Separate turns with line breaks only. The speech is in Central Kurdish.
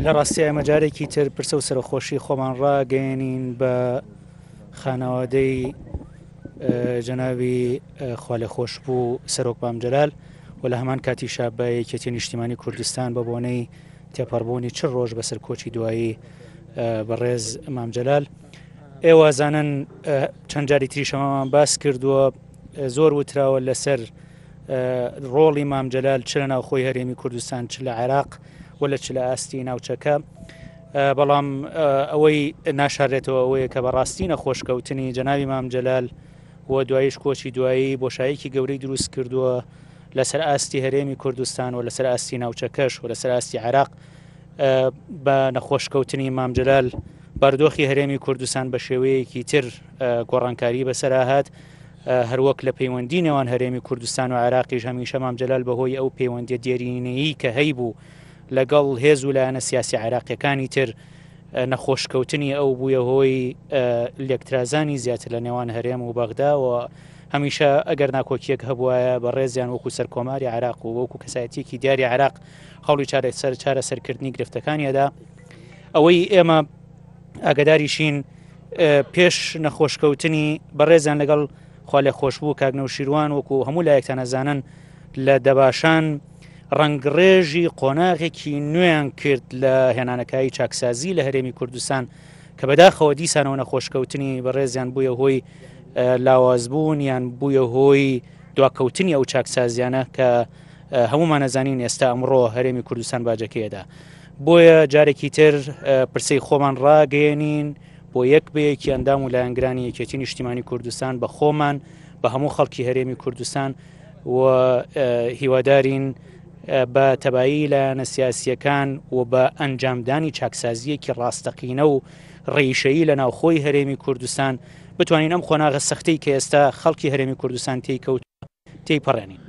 لە ڕاستیا ئێمە جارێکی تر پرسە و سەرەخۆشی خۆمان ڕاگەیەنین بە خانەوادەی جەنابی خوالێخۆشبوو سەرۆک مام جەلال و لە هەمان کاتیشا بە یەکێتی نیشتیمانی کوردستان بە بۆنەی تێپەڕبوونی چ ڕۆژ بەسەر کۆچی دوایی بەڕێز مام جەلال. ئێوە زانن چەند جاری تریشەمەمان باس کردووە زۆر وتراوە لەسەر ڕۆڵی مام جەلال چ لە ناوخۆی هەرێمی کوردستان چ لە عێراق و لە چ لە ئاستی ناوچەکە بەڵام ئەوەی ناشارێتەوە ئەوەیە کە بەڕاستی نەخۆشکەوتنی جەناوی مام جەلال و دوایش کۆچی دوایی بۆشایەکی گەورەی دروست کردووە لەسەر ئاستی هەرێمی کوردستان و لەسەر ئاستی ناوچەکەش و لەسەر ئاستی عێراق بە نەخۆشکەوتنی مام جەلال بارودۆخی هەرێمی کوردستان بە شێوەیەکی تر گۆڕانکاری بەسەرا هات هەروەک لە پەیوەندی نێوان هەرێمی کوردستان و عێراقیش هەمیشە مام جەلال بەهۆی ئەو پەیوەندیە دێرینەیی کە هەیبوو لەگەڵ هێز و لایەنە سیاسی عێراقیەکانی تر نەخۆشکەوتنی ئەو بوویە هۆی لێکترازانی زیاتر لە نێوان هەرێم و بەغدا و هەمیشە ئەگەر ناکۆکیەک هەبوایە بە ڕێزیان وەکو سەرکۆماری عێراق و وەکو کەسایەتیەکی دیاری عێراق هەوڵی چارەسەر چارەسەرکردنی گرفتەکانی ئەدا ئەوەی ئێمە ئاگداریشین پێش نەخۆشکەوتنی بەڕێزیان لەگەڵ خوالێخۆشبوو کاک نەوشیروان وەکو هەموو لایەکتان ئەزانن لە دەباشان ڕەنگڕێژی قۆناغێکی نوێیان کرد لە هێنانەکایی چاکسازی لە هەرێمی کوردستان کە بەداخەوە دیسانەوە نەخۆشکەوتنی بەڕێزیان بووە هۆی لاوازبوون یان بووە هۆی دواکەوتنی ئەو چاکسازیانە کە هەمومان ئەزانین ئێستا ئەمڕۆ هەرێمی کوردستان باجەکەیەدا بۆیە جارێکی تر پرسەی خۆمان ڕاگەیەنین بۆ یەک بە یەکی ئەندام و لایەنگرانی یەکێتی نیشتیمانی کوردستان بە خۆمان بە هەموو خەڵکی هەرێمی کوردستان و هیوادارین بە تەبایی لایەنە سیاسیەکان و بە ئەنجامدانی چاکسازیەکی ڕاستەقینە و ڕیشەیی لە ناوخۆی هەرێمی کوردستان بتوانین ئەم قۆناغە سەختەی کە ئێستا خەڵکی هەرێمی کوردستان تێی کەوت تێیپەڕێنین.